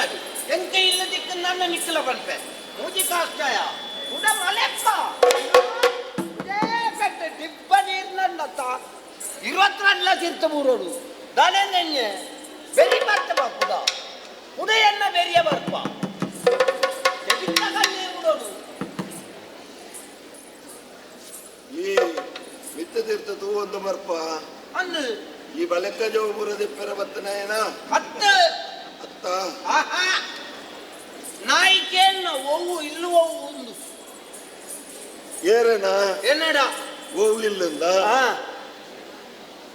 ಅಧಿಕಾರಿ ಎಂಕೆ ಇಲ್ಲ ದಿಕ್ಕ ನನ್ನ ನಿಕ್ಕಲ ಪನ್ಪೆ ಮೂಜಿ ಕಾಸ್ಟಾಯ ಕುಡ ಮಲೆಪ್ಪ ಪೆಟ್ಟ ದಿಬ್ಬ ನೀರ್ನನ್ನತ್ತ 22 ತೀರ್ಥ ಮೂರೋಡು ದಾನೆ ನೆನ್ನೆ ಬೆರಿ ಬರ್ತವ ಕುಡ ಕುಡೆಯನ್ನ ಬೆರಿಯ ಬರ್ಪ ಉಡೋಡು. ಈ ಮಿತ್ತ ತೀರ್ಥ ತೂವೊಂದು ಬರ್ಪ ಅಂದು ಈ ಬಲೆಕ್ಕ ಜೋಪುರ ದಿಪ್ಪರ ಬತ್ತನಾಯನ ಹತ್ತು ಅತ್ತ ಆಹಾ ನಾಯಿಕೇನ್ನ ಒವ್ವು ಇಲ್ಲುವವು ಒಂದು ಏರೇನ ಎನ್ನಡ ಓವು ಇಲ್ಲಂದ ಆ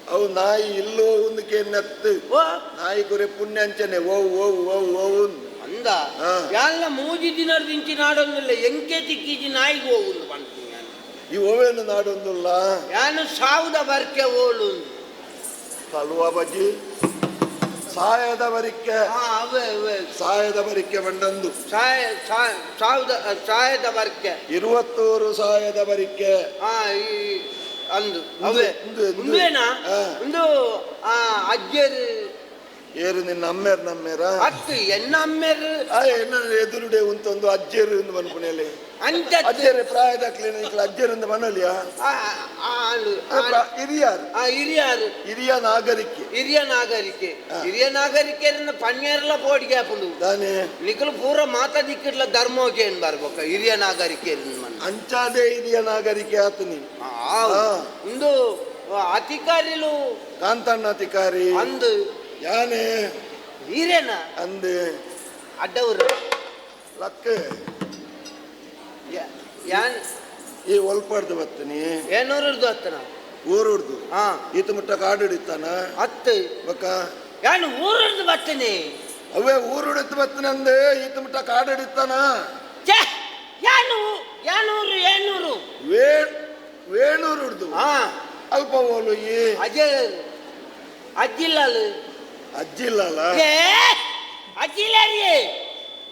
ಅವು ನಾಯಿ ಇಲ್ಲೋ ಒಂದು ಕೇನ್ನತ್ತು ಓ ನಾಯಿ ಕುರೆ ಪುಣ್ಯ ಅಂಚನೆ ಓವು ಓವು ಓವು ಓವು ಅಂದ ಆ. ಯಾಲ್ಲ ಮೂಜಿ ದಿನದಿಂಚಿ ನಾಡೊಂದಿಲ್ಲ ಎಂಕೆ ತಿಕ್ಕೀಜಿ ನಾಯಿಗೆ ಹೋಗುಂದು ಪಂತೀನಿ ನಾನು. ಈ ಓವೇನು ನಾಡೊಂದುಲ್ಲ ಯಾನು ಸಾವುದ ಬರ್ಕೆ ಓಳು ತಲುವ ಬಜ್ಜಿ ಸಾಯದ ಬರಿಕೆ ಹಾ ಅವೇ ಅವೇ ಸಾಯದ ಬರಿಕೆ ಬಂಡಂದು ಸಾಯ ಸಾವುದ ಸಾಯದ ಬರ್ಕೆ 21 ಸಾಯದ ಬರಿಕೆ ಆ ಈ ಅಂದು ಅವೇ ಉಂದು, ಉಂದು. ಉಂದೇನಾ ಆ. ಒಂದು ಆ ಅಜ್ಜರು ಏರು ನಿನ್ನ ಅಮ್ಮೇರ್ ನಮ್ಮೇರ ಅತ್ತು ಎನ್ನ ಅಮ್ಮೇರು ಆ ಎನ್ನ ಎದುರುಡೆ ಉಂತೊಂದು ಅಜ್ಜೇರು ಎಂದು ಮನ್ಪುಣೆಯಲ್ಲಿ ಅಂಚ ಅಜ್ಜೇರೆ ಪ್ರಾಯದಾಕ್ಲೇನ ಇಕ್ಲ ಅಜ್ಜೇರಿಂದ ಮನಲಿಯಾ ಹಿರಿಯಾರು ಆ ಹಿರಿಯಾರು ಹಿರಿಯ ನಾಗರಿಕೆ ಹಿರಿಯ ನಾಗರಿಕೆ ಆ. ಹಿರಿಯ ನಾಗರಿಕೆಯರನ್ನ ಪಣ್ಯರ್ಲ ಪೋಡಿಗೆ ಹಾಪುಂಡು ದಾನೆ ನಿಕಲು ಪೂರ ಮಾತಾ ದಿಕ್ಕಿಡ್ಲ ಧರ್ಮೋಕೆ ಏನ್ ಬರ್ಬೇಕ ಹಿರಿಯ ನಾಗರಿಕೆಯರನ್ನ ಮನ್ನ ಅಂಚಾದೆ ಹಿರಿಯ ನಾಗರಿಕೆ ಆತನಿ ಆ, ಆ. ಒಂದು ಅಧಿಕಾರಿಲು ಕಾಂತಣ್ಣ ಅಧಿಕಾರಿ ಅಂದು ಯಾನೆ ಹಿರಿಯನ ಅಂದೆ ಅಡ್ಡವರು ಲಕ್ಕ ಯಾನ್ ಈ ಒಲ್ಪಾಡ್ದು ಬತ್ತನಿ ಏನೂರದ್ದು ಹತ್ತನ ಊರುಡ್ದು ಹಾ ಈತ ಮುಟ್ಟ ಕಾಡು ಹಿಡಿತಾನ ಹತ್ತು ಬಕ್ಕ ಯಾನು ಊರದ್ದು ಬತ್ತನೆ ಅವೇ ಊರುಡಿತ್ತು ಬತ್ತನಂದೆ ಈತ ಮುಟ್ಟ ಕಾಡು ಹಿಡಿತಾನ ಛೇ ಯಾನು ಯಾನೂರು ಏನೂರು ವೇ ವೇಣೂರುಡ್ದು ಹಾ ಅಲ್ಪ ಓಲು ಈ ಅಜ್ಜ ಅಜ್ಜಿಲ್ಲಲು ಅಜ್ಜಿ ಇಲ್ಲಲ್ಲ ಏ ಅಜ್ಜಿಲ್ಲಾರಿಯೇ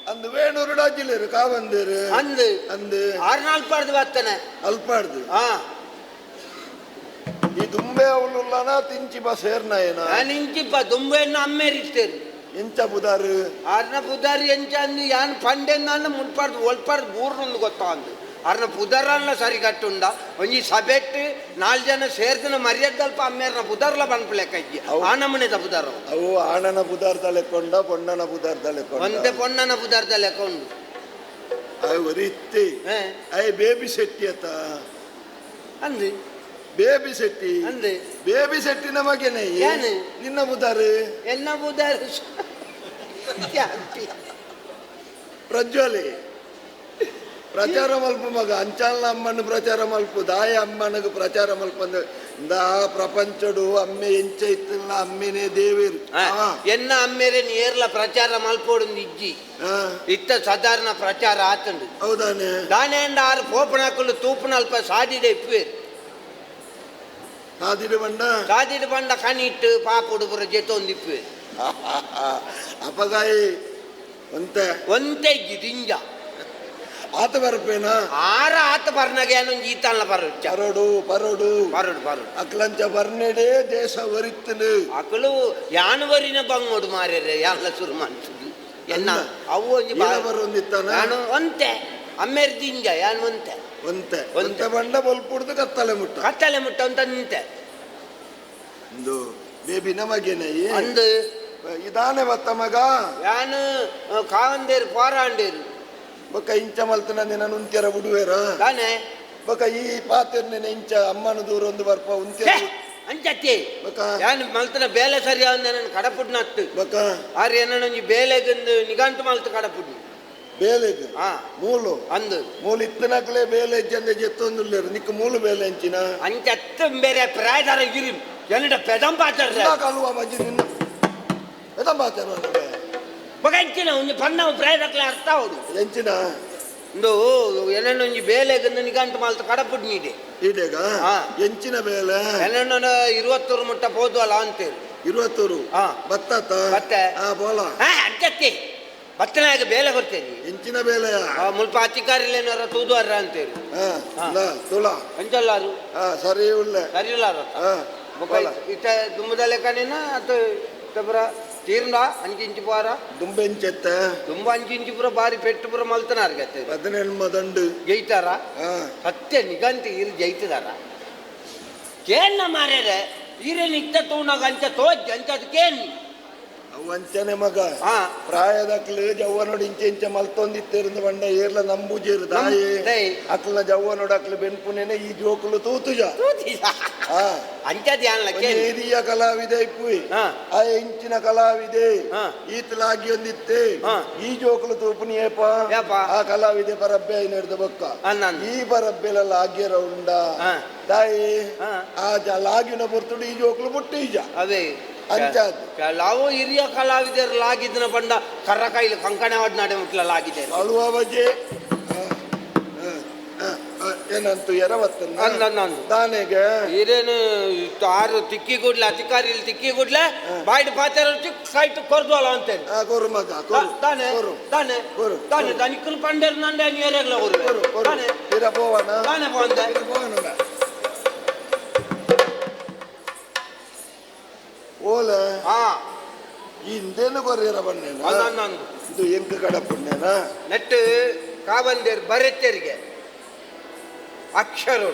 ಅಂದು ವೇಣೂರುಡು ಅಜ್ಜಿಲೇರು ಕಾವಂದೇರು ಅಂದು ಅಂದು ಆರು ನಾಲ್ಕು ಬತ್ತನೆ ಅಲ್ಪಾಡ್ದು ಹಾ ಈ ದುಂಬೆ ಅವಳುಲ್ಲನ ತಿಂಚಿ ಬ ಸೇರ್ನಾಯನ ನಾನು ಇಂಚಿಪ್ಪ ದುಂಬೆಯನ್ನು ಅಮ್ಮೇರಿಸ್ತೇನೆ ಇಂಚ ಬುದಾರು ಅರ್ನ ಪುದಾರಿ ಎಂಚ ಅಂದು ಯಾನ್ ಪಂಡೆಂದು ಮುಟ್ಪಾರ್ದು ಒಲ್ಪಾರ್ದು ಬೂರ್ನೊಂದು ಗೊತ್ತಾ ಅಂದು ಅರ್ನ ಪುದರಲ್ಲ ಸರಿ ಕಟ್ಟುಂಡ ಒಂಜಿ ಸಬೆಟ್ ನಾಲ್ ಜನ ಸೇರ್ದಿನ ಮರ್ಯಾದಲ್ಪ ಅಮ್ಮೇರ್ನ ಪುದರ್ಲ ಪನ್ಪು ಲೆಕ್ಕ ಇಜ್ಜಿ ಅವು. ಆ ನಮೂನೆದ ಪುದರ್ ಅವು ಆಣನ ಬುದಾರ್ ತಲೆಕೊಂಡ ಪೊಣ್ಣನ ಬುದಾರ್ ತಲೆಕೊಂಡ ಒಂತೆ ಪೊಣ್ಣನ ಪುದರ್ದ ಲೆಕ್ಕ ಉಂಡು ಅವು ರೀತಿ ಹೇ I baby Shetty ಅತ್ತ ಅಂದು ಬೇಬಿ ಶೆಟ್ಟಿ ಅಂದು ಬೇಬಿ ಶೆಟ್ಟಿನ ಮಗನೇ ಏನು? ನಿನ್ನ ಬುದಾರು ಎನ್ನ ಪುದರ್ ಪ್ರಜ್ವಲಿ ಪ್ರಚಾರ ಮಲ್ಪ ಮಗ ಅಂಚಾಲ್ನ ಅಮ್ಮನ ಪ್ರಚಾರ ಮಲ್ಪು ದಾಯ ಅಮ್ಮನಿಗೆ ಪ್ರಚಾರ ಮಲ್ಪ ಅಂದ ಇಂದ ಪ್ರಪಂಚಡು ಅಮ್ಮೆ ಎಂಚ ಇತ್ತಿಲ್ಲ ಅಮ್ಮೆನೇ ದೇವೇರು ಆ, ಎನ್ನ ಅಮ್ಮೇರೆ ಏರ್ಲ ಪ್ರಚಾರ ಮಲ್ಪೋಡು ಇಜ್ಜಿ ಆ, ಇತ್ತ ಸಾಧಾರಣ ಪ್ರಚಾರ ಆತಂಡು ಹೌದಾನೆ ದಾನೇಂಡ ಆರು ಪೋಪನಾಕುಲು ತೂಪುನಲ್ಪ ಸಾದಿಡೆ ಇಪ್ಪೇರು ಕಾದಿರು ಬಣ್ಣ ಸಾದಿಡು ಬಂಡ ಕಣಿಟ್ಟು ಪಾಪುಡು ಪುರ ಜೆತೊಂದು ಇಪ್ಪೇರು ಅಪಗಾಯಿ ಒಂತೆ ಒಂತೆ ಇಜ್ಜಿ ದಿಂಜ ಆತ ಬರ್ಪೇನ ಆರ ಆತ ಬರ್ನಾಗ ಏನೊಂದು ಈತಲ್ಲ ಬರು ಪರೋಡು ಪರೋಡು ಬರುಡು ಬರುಡು ಅಕ್ಲಂಚ ಬರ್ನೆಡೆ ದೇಶ ಒರಿತ್ತನು ಅಕಲು ಯಾನುವರಿನ ಬಂಗೋಡು ಮಾರ್ಯರೆ ಯಾನ್ಲ ಶುರು ಮಾಡ್ಸುದು ಎನ್ನ ಅಲ್ಲ. ಅವು ಒಂಜಿ ಈಲ ಬರೊಂದಿತ್ತಾನ? ನಾನು ಒಂತೆ ಅಮ್ಮೇರ್ ದಿಂಜ ಯಾನ್ ಒಂತೆ ಒಂತೆ ಒಂತೆ. ಒಂತೆ ಬಂಡ ಬೊಲ್ಪುಡ್ದು ಕತ್ತಲೆ ಮುಟ್ಟ ಕತ್ತಲೆ ಮುಟ್ಟ ಅಂತ ನಿಂತೆ ಒಂದು ಬೇಬಿ ನಮಗೇನೆ ಅಂದು ಇದಾನೆ ಬತ್ತ ಮಗ ಯಾನು ಕಾವಂದೇರು ಪೋರಾಂಡೇರು ಬೊಕ್ಕ ಇಂಚ ಮಲ್ತನ ನಿನ್ನ ಉಂತ್ಯರ ಬಿಡುವೇರ ತಾನೆ ಬೊಕ್ಕ ಈ ಪಾತೆರ್ ಇಂಚ ಅಮ್ಮನ ದೂರ ಒಂದು ಬರ್ಪ ಉಂತ್ಯರ ಛೆ, ಅಂಚತ್ತಿ ಬೊಕ್ಕ ಯಾನು ಮಲ್ತನ ಬೇಲೆ ಸರಿ ಅವನ ನನ್ನ ಕಡಪುಡ್ನತ್ತು ಬೊಕ್ಕ ಆರು ಏನೊಂಜಿ ಬೇಲೆಗೊಂದು ನಿಘಂಟು ಮಲ್ತು ಕಡಪುಡ್ನು ಬೇಲೆಗ್ ಹಾ ಮೂಲು ಅಂದು ಮೂಲು ಇತ್ತನಕ್ಲೆ ಬೇಲೆ ಇಜ್ಜಂದೆ ಜೆತ್ತೊಂದುಲ್ಲೇರು ನಿಕ್ಕ ಮೂಲು ಬೇಲೆ ಎಂಚಿನ ಅಂಚತ್ತು ಬೇರೆ ಪ್ರಾಯದಾರ ಗಿರಿ ಎನ್ನಡ ಪೆದಂಪಾಚಾರ ಕಲುವ ಮಜ್ಜಿ ನಿನ್ನ ಎದಂಬಾಚಾರ ಬೊಕ ಎಂಚಿನ ಒಂಜಿ ಪನ್ನ ಪ್ರಾಯದಕ್ಲೆ ಅರ್ಥ ಆವಡು ಎಂಚಿನ ಇಂದು ಏನೇನು ಒಂಜಿ ಬೇಲೆಗೊಂದು ನಿಘಂಟು ಮಲ್ತು ಕಡಪುಡ್ನಿದೆ ಈಡೇಗ ಹಾ. ಎಂಚಿನ ಬೇಲೆ ಏನೇನೋ 21 ಮುಟ್ಟ ಪೋದ್ವಲ್ಲ ಅಂತೇಳಿ 21 ಹಾ. ಬತ್ತಾತ ಬತ್ತೆ. ಹಾ ಬೋಲ ಹಾ ಅಂಚತ್ತಿ ಬತ್ತನಾಗ ಬೇಲೆ ಕೊಡ್ತೇನೆ ಎಂಚಿನ ಬೇಲೆಯ ಮುಲ್ಪ ಅಧಿಕಾರಿಲೇನಾರ ತೂದುವಾರ ಅಂತೇಳಿ ಹಾ ಹಾ. ಇಲ್ಲ, ತುಲಾ ಅಂಚಲ್ಲಾರು ಹಾ ಸರಿ ಉಳ್ಳೆ ಸರಿ ಇಲ್ಲಾರ ಹಾ ಬೊಕ ಬೋಲ. ಇತ್ತ ದುಮ್ಮದ ಲೆಕ್ಕನೇನ ಅದು ತಬರ ತೀರ್ಂಡ ಅಂಚಿಂಚಿ ಪೋರ ದುಂಬೆಂಚೆತ್ತ ತುಂಬ ಅಂಚಿಂಚಿ ಪೂರ ಬಾರಿ ಪೆಟ್ಟು ಪೂರ ಮಲ್ತನಾರ್ ಗತ್ತೆ 18 ದಂಡು ಜೈತಾರ ಸತ್ಯ ನಿಗಂತ ಇರು ಜೈತದಾರ ಕೇನ್ನ ಮಾರ್ಯಾರೆ ಈರೆ ನಿಕ್ತ ತೂನಾಗ ಅಂಚ ತೋಜ್ ಅಂಚ ಅದು ಕೇನ್ ಅವಂಚನೆ ಮಗ ಹಾ. ಪ್ರಾಯದಕ್ಲು ಜವ್ವನೋಡು ಇಂಚೆ ಇಂಚೆ ಮಲ್ತೊಂದಿತ್ತೆರಿಂದ ಬಂಡ ಏರ್ಲ ನಂಬುಜೇರು ದಾಯೆ ದೈ. ಅಕ್ಲನ ಜವ್ವನೋಡು ಅಕ್ಲು ಬೆನ್ಪುನೇನೆ ಈ ಜೋಕುಲು ತೂತುಜ ಆ ಅಂಚ ಧ್ಯಾನ ಒಂಜಿ ಕೇನ್ ಹಿರಿಯ ಕಲಾವಿದೆ ಇಪ್ಪುವೆ ಹಾ. ಆ ಇಂಚಿನ ಕಲಾವಿದೆ ಹಾ. ಈತಲಾಗಿ ಒಂದಿತ್ತೆ ಹಾ. ಈ ಜೋಕುಲು ತೂಪುನಿ ಏಪ ಏಪ? ಆ ಕಲಾವಿದೆ ಪರಬ್ಬೆ ಐನೆಡ್ದ ಬೊಕ್ಕ ಅನ್ನಂದು. ಈ ಪರಬ್ಬೆಲ ಲಾಗ್ಯರ ಉಂಡ ಹಾ. ತಾಯಿ ಹಾ. ಆ ಲಾಗಿನ ಪೊರ್ತುಡು ಈ ಜೋಕುಲು ಮುಟ್ಟಿ ಈಜ ಅದೇ ಅಂಚಾದ್. ಕೆಲವು ಹಿರಿಯ ಕಲಾವಿದರು ಲಾಗಿದ್ದನ ಬಂಡ ಕರ್ರ ಕೈಲಿ ಕಂಕಣವಾದ ನಾಡೆ ಮುಟ್ಲ ಲಾಗಿದೆ ಅಳುವ ಬಜೆ ಏನಂತು ಎರವತ್ತನ್ನ ಅಂದನ್ನಂದು. ತಾನೆಗೆ ಹಿರೇನು ಆರು ತಿಕ್ಕಿ ಕೂಡ್ಲೆ ಅಧಿಕಾರಿ ತಿಕ್ಕಿ ಕೂಡ್ಲೆ ಬಾಯ್ಡ್ ಪಾತ್ರ ಸೈಟ್ ಕೊರ್ದು ಅಲ್ಲ ಅಂತೇಳಿ ಆ, ಕೊರು ಮಗ ಕೊರು ತಾನೆ ಕೊರು ತಾನೆ ಕೊರು. ತಾನೆ ತನಿಕ್ಕಲು ಪಂಡೇರು ನಂಡೆ ನೀರೇಗ್ಲ ಕೊರು ಕೊರು ತಾನೆ ಪಿರ ಪೋವಣ ತಾನೆ ಪೋಂದೆ ಪಿರ ಪೋವಣ ಓಲ ಹಾ ಇಂದೇನು ಕೊರ್ಯರ ಬನ್ನೇನ ಅನ್ನಂದು ಇದು ಎಂಕ ಕಡಪುಣ್ಣೇನ ನೆಟ್ಟು ಕಾವಂದೇರು ಬರೆತೇರಿಗೆ ಅಕ್ಷರಡು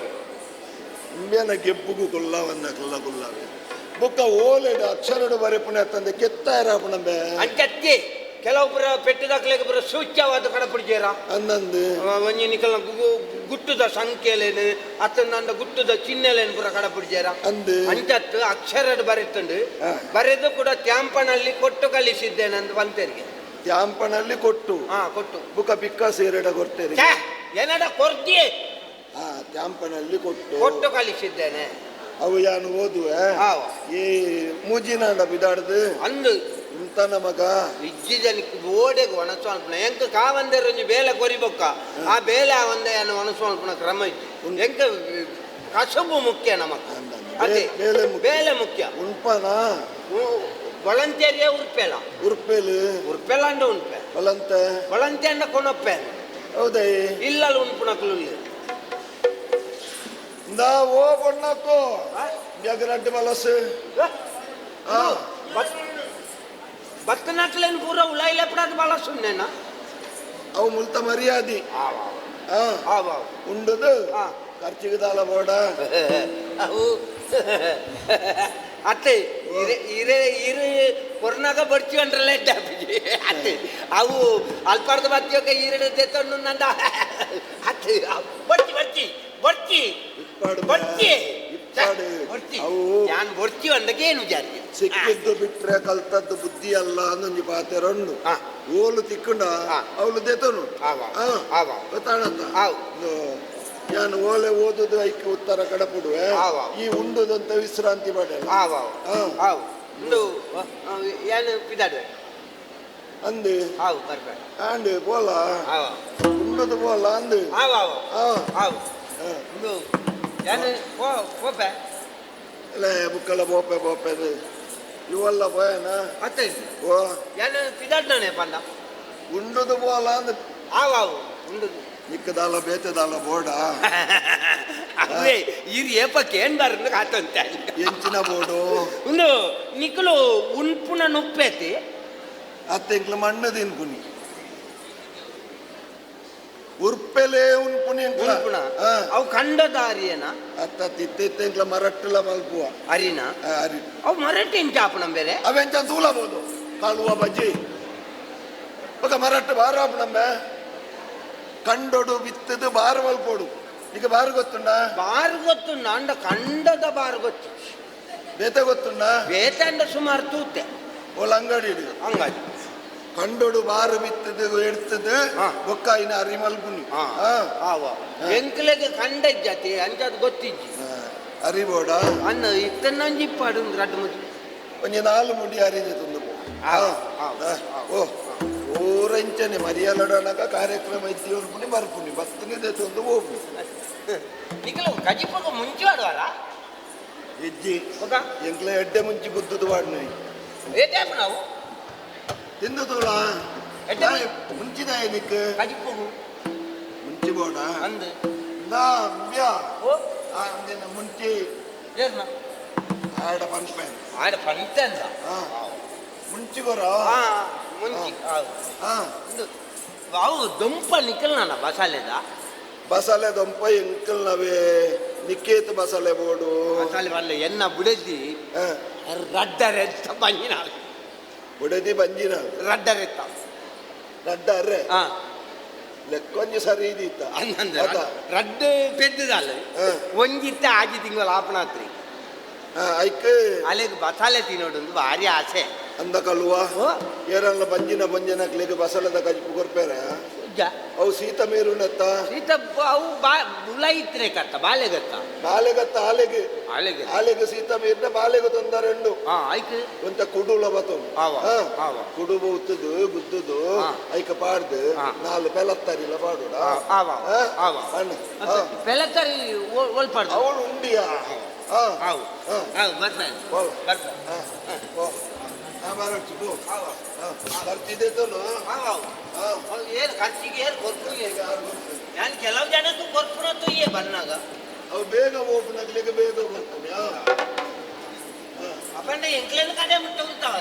ಇಂಬೇನ ಗೆಬ್ಬುಗು ಕೊಲ್ಲವನ್ನ ಕೊಲ್ಲ ಕೊಲ್ಲವೆ ಬೊಕ್ಕ ಓಲೆಡು ಅಕ್ಷರಡು ಬರೆಪುಣೆ ತಂದೆ ಕೆತ್ತಾಯರ ಪುಣಂಬೆ ಅಂಚತ್ತಿ ಕೆಲವೊಬ್ಬರ ಪೆಟ್ಟದಾಕ್ಲೆಗೆ ಬರ ಸೂಚ್ಯವಾದ ಕಡಪುಡಿಜೇರ ಅನ್ನಂದು ಒಂಜಿ ನಿಕಲ್ನ ಗುಟ್ಟುದ ಸಂಖ್ಯೆಲೇನು ಅತ್ತ ಗುಟ್ಟುದ ಚಿಹ್ನೆಲೇನು ಪೂರ ಕಡಪುಡಿಜೇರ ಅಂದು ಅಂಚತ್ತು ಅಕ್ಷರಡು ಬರೆತುಂಡು ಹಾ. ಬರೆದು ಕೂಡ ತ್ಯಾಂಪನಲ್ಲಿ ಕೊಟ್ಟು ಕಲಿಸಿದ್ದೇನೆ ಅಂತ ಬಂತೇರಿಗೆ ತ್ಯಾಂಪನಲ್ಲಿ ಕೊಟ್ಟು ಹಾ ಕೊಟ್ಟು ಬುಕ್ಕ ಪಿಕ್ಕ ಸೇರಡ ಕೊಡ್ತೇನೆ ಛೇ, ಏನಡ ಕೊರ್ದಿ ಆ ತ್ಯಾಂಪನಲ್ಲಿ ಕೊಟ್ಟು ಕೊಟ್ಟು ಕಲಿಸಿದ್ದೇನೆ ಅವು ಯಾನು ಓದುವೆ ಹಾವ. ಈ ಮೂಜಿನಾಂಡ ಬಿದಾಡ್ದು ಅಂದು ಇಂತನ ಮಗ ಇಜ್ಜಿ ಜನಕ್ಕೆ ಓಡೆಗೆ ಒಣಸು ಅನ್ಪುಣ ಎಂಕ ಕಾವಂದೇರು ಒಂಜಿ ಬೇಲೆ ಕೊರಿಬೊಕ್ಕ ಆ ಬೇಲೆ ಆವಂದೆ ಏನು ಒಣಸು ಅನ್ಪುಣ ಕ್ರಮ ಇಜ್ಜಿ ಎಂಕ ಕಸಬು ಮುಖ್ಯ ನಮಕ್ ಅಂದಂದು. ಅದೇ ಬೇಲೆ ಮುಖ್ಯ. ಬೇಲೆ ಮುಖ್ಯ ಉಣ್ಪನ ವಳಂತೇರಿಯೇ ಉರ್ಪೆಲ ಉರ್ಪೆಲು ಉರ್ಪೆಲ ಅಂಡ ಉಣ್ಪೆ ಬಲಂತ ವಳಂತೆ ಅಂಡ ಕೊನೊಪ್ಪೆ ಹೌದೈ ಇಲ್ಲಲ್ ಉಣ್ಪುನಕ್ಲು ಇಂದಾ ಓ ಬೊಣ್ಣಕ್ಕೋ ಬ್ಯಾಗರಡ್ಡು ಬಲಸು ಆ ಬತ್ತನಕ್ಲೇನು ಪೂರ ಉಲಾಯಿಲೆ ಪಡದು ಬಹಳ ಸುಮ್ಮನೆನಾ ಅವು ಮುಲ್ತ ಮರ್ಯಾದಿ ಆ ಆವ ಉಂಡುದು ಆ. ಖರ್ಚಿಗೆ ದಾಲ ಬೋಡ ಅವು ಅತ್ತೆ ಇರೆ ಇರೆ ಇರು ಕೊರ್ನಾಗ ಬರ್ತೀವನ್ರಲ್ಲ ಅತ್ತೆ ಅವು ಅಲ್ಪಾರ್ದ ಬತ್ತಿಯೋಕೆ ಈರಡೆ ದೇತಣ್ಣು ನಂದ ಅತ್ತೆ ಬರ್ತಿ ಬರ್ತಿ ಬರ್ತಿ ಇಪ್ಪಾಡು ಬಾ. ಬರ್ತಿ ಇಪ್ಪಾಡು. ಬರ್ತಿ ಅವು ನಾನು ಬರ್ತೀವಿ ಅಂದಾಗ ಏನು ಜಾರಿಗೆ ಸಿಕ್ಕಿದ್ದು ಬಿಟ್ರೆ ಕಲ್ತದ್ದು ಬುದ್ಧಿ ಅಲ್ಲ ಅನ್ನೊಂಜಿ ಪಾತೆರೊಂಡು ಆ. ಓಲು ತಿಕ್ಕುಂಡ ಆ. ಅವಳು ದೇತನು ಆವ. ಆವ. ಗೊತ್ತಾಣತ್ತ ಆವ್. ನಾನು ಓಲೆ ಓದುದು ಐಕ್ಕೆ ಉತ್ತರ ಕಡಪುಡುವೆ ಆವ. ಈ ಉಂಡುದಂತ ವಿಶ್ರಾಂತಿ ಮಾಡಲ್ಲ ಆವ ಆ. ಆವ್ ಉಂಡು ಏನು ಪಿದಾಡುವೆ ಅಂದು ಆವು ಬರ್ಬೇಡ ಆಂಡ್ ಬೋಲ ಆವ ಉಂಡುದು ಬೋಲ ಅಂದು ಆವ ಆವ ಆ. ಆವು ಆ. ಉಂಡು ಏನು ಪೋ ಪೋಪೆ ಅಲ್ಲ ಬುಕ್ಕಲ ಬೋಪೆ ಬೋಪೆದು ಇವೆಲ್ಲ ಬೋಯನ ಅತ್ತೆ ಓ ಏನು ಪಿದಾಡ್ನಾನೆ ಪಂಡ ಉಂಡುದು ಬೋಲ ಅಂದು ಆವು ಆವು ಉಂಡು ನಿಕ್ಕದಾಲ ಬೇತೆದಾಲ ಬೋಡ ಅವೇ ಇರು ಏಪಕ್ಕೆ ಏನ್ ಬಾರಂದು ಕಾತಂತೆ ಎಂಚಿನ ಬೋಡು ಉಂಡು ನಿಕ್ಕಲು ಉಣ್ಪುನ ನುಪ್ಪೇತಿ ಅತ್ತೆಂಕ್ಲ ಮಣ್ಣು ತಿನ್ಪುನಿ ಉರ್ಪೆಲೆ ಉನ್ಪುನಿ ಎಂಕ್ಲ ಉಣ್ಪುಣ ಆ, ಅವು ಕಂಡ ದಾರಿಯೇನ ಅತ್ತ ತಿತ್ತ ಎಂಕ್ಲ ಮರಟ್ಟುಲ ಮಲ್ಪುವ ಅರಿನ ಆ, ಅರಿ ಅವು ಮರಟಿ ಇಂಚಾಪಣ ಬೇರೆ ಅವೆಂಚ ತೂಲಬಹುದು ಕಾಳುವ ಬಜ್ಜಿ ఒక ಮರಟ್ಟು ಬಾರ ನಮ್ಮ ಕಂಡೊಡು ಬಿತ್ತದು ಬಾರು ಮಲ್ಪೋಡು ಈಗ ಬಾರು ಗೊತ್ತುಂಡ ಬಾರು ಗೊತ್ತು ನಾಂಡ ಕಂಡದ ಬಾರು ಗೊತ್ತು ಬೇತೆ ಗೊತ್ತುಂಡ ಬೇತಂಡ ಸುಮಾರು ತೂತೆ ಓಲ ಅಂಗಡಿ ಇಡು ಹಂಗಾಗಿ ಕಂಡೊಡು ಬಾರು ಬಿತ್ತದು ಎಡ್ತದು ಹಾ. ಬೊಕ್ಕಾಯಿನ ಅರಿ ಮಲ್ಪುನಿ ಹಾ ಆ, ಆವ ಎಂಕ್ಲೆಗೆ ಕಂಡ ಜಾತಿ ಅಂಚಾದ್ ಗೊತ್ತಿಜ್ಜಿ ಆ, ಅರಿಬೋಡ ಅನ್ನ ಇತ್ತನ್ನಂಜಿ ಇಪ್ಪಾಡು ರಡ್ಡು ಮುದ್ದೆ ಒಂಜಿ ನಾಲು ಮುಡಿ ಅರಿದೆ ತುಂದು ಆ, ಆ, ಓ ಊರಂಚನೆ ಮರಿಯಲಡನಕ ಕಾರ್ಯಕ್ರಮ ಇದ್ದೀವ್ರು ಪುಣಿ ಬರ್ಪುನಿ ಬತ್ತನಿದೆ ತಂದು ಹೋಗು ನಿಖಲು ಕಜಿಪಗ ಮುಂಚೆ ಆಡುವಾರ ಹೆಜ್ಜಿ ఒక ಎಂಕ್ಲ ಎಡ್ಡೆ ಮುಂಚಿ ಗುದ್ದುದು ವಾಡ್ನ ఏ టైప్ ನಾವು ತಿಂದು ತೋಳ ಎಡ್ಡೆ ಮುಂಚಿದ ನಿಕ್ ಕಜಿಪಗು ಮುಂಚಿ ಬೋಡ ಅಂದು ನಾ ಅಂಬ್ಯಾ ಓ ಆ ಅಂದಿನ ಮುಂಚಿ ಏರ್ನ ಆಡ ಪನ್ಪೆ ಆಡ ಪಂತೆ ಅಂದ ಆ. ಮುಂಚಿ ಕೊರ. ಆ, ಮುಂಚಿ. ಹಾ. ಉಂದು ಅವು ದೊಂಪ ನಿಕಲ್ನ ಬಸಾಲೆದ. ಬಸಲೆ ದೊಂಪ ಎಂಕಲ್ ನವೇ ನಿಕ್ಕೇತ್ ಬಸಲೆ ಬೋಡು. ಮಸಾಲೆ ಬಲ್ಲ ಎನ್ನ ಬುಡೆದಿ. ಹಾ. ರಡ್ಡರೆತ್ತ ಬಂಜಿನ. ಬುಡದಿ ಬಂಜಿನ. ರಡ್ಡರೆತ್ತ. ರಡ್ಡ ಅರ್ರೆ. ಹಾ. ಲೆಕ್ಕೊಂಜಿ ಸರಿ ಇದೀತ. ಅಂದಂದ್ರೆ ಅದ. ರಡ್ಡ್ ಪೆದ್ದುದಾಲ್. ಹಾ. ಒಂಜಿತ್ತ ಆಜಿ ತಿಂಗಳು ಆಪಣಾತ್ರಿ. ಹಾ, ಐಕ್ ಅಲೆಗ್ ಬಸಾಲೆ ತಿನ್ನೋಡೊಂದು ಭಾರಿ ಆಸೆ. ಅಂದ ಕಳುವ. ಓ. ಏರಲ್ಲ ಬಂಜಿನ ಬಂಜಿನಕ್ಲಿಗೆ ಬಸಲದ ಕಜಿಪು ಕೊರ್ಪೇರ. ಉಜ್ಜ. ಅವು ಸೀತ ಮೇರುನತ್ತ. ಸೀತ ಅವು ಬಾ ಬುಲೈತ್ರೆ ಕತ್ತ ಬಾಲೆಗತ್ತ. ಬಾಲೆಗತ್ತ ಆಲೆಗೆ. ಆಲೆಗೆ. ಆಲೆಗೆ ಸೀತ ಮೀರ್ನ ಬಾಲೆಗೆ ತೊಂದರೆ ಉಂಡು. ಹಾ, ಐಕ್ ಒಂತ ಕುಡುಲ ಬತ್ತೊಂದು. ಆವ, ಆವ. ಕುಡುಬ ಉತ್ತದು ಗುದ್ದುದು. ಹಾ. ಐಕ ಪಾಡ್ದು. ಹಾ. ನಾಲ್ ಪೆಲತ್ತರಿಲ ಪಾಡುಡ. ಆವ, ಆವ. ಅಣ್ಣ, ಹಾ. ಪೆಲತ್ತರಿ ಒಲ್ಪಾಡ್ದು. ಅವಳು ಉಂಡಿಯಾ, ಹಾ. ಆವು. ಹಾ. ಆವು, ಬರ್ತಾರೆ. ಹೋಗ್. ಬರ್ತಾರೆ. ಹಾ, ಪೋ. ಹಾ, ಬರೊಚ್ಚು, ಪೋ. ಹಾ, ಬರ್ತಿದ್ದೆ ತೋನು. ಆವು, ಆವು. ಹಾ. ಅವು ಏನು ಖರ್ಚಿಗೆ ಏನು ಕೊರ್ಪುನಿ. ನಾನು ಕೆಲವು ಜನಕ್ಕೂ ಕೊರ್ಪುನ ತೊಯ್ಯೆ ಬನ್ನಾಗ. ಅವು ಬೇಗ ಹೋಗ್ನಗ್ಲಿಗೆ ಬೇಗ ಬರ್ತಾನೆ, ಹಾ. ಅಪ್ಪಂಡ ಎಂಕ್ಲೇನು ಕಡೆ ಮುಟ್ಟ ಉಂಟವ.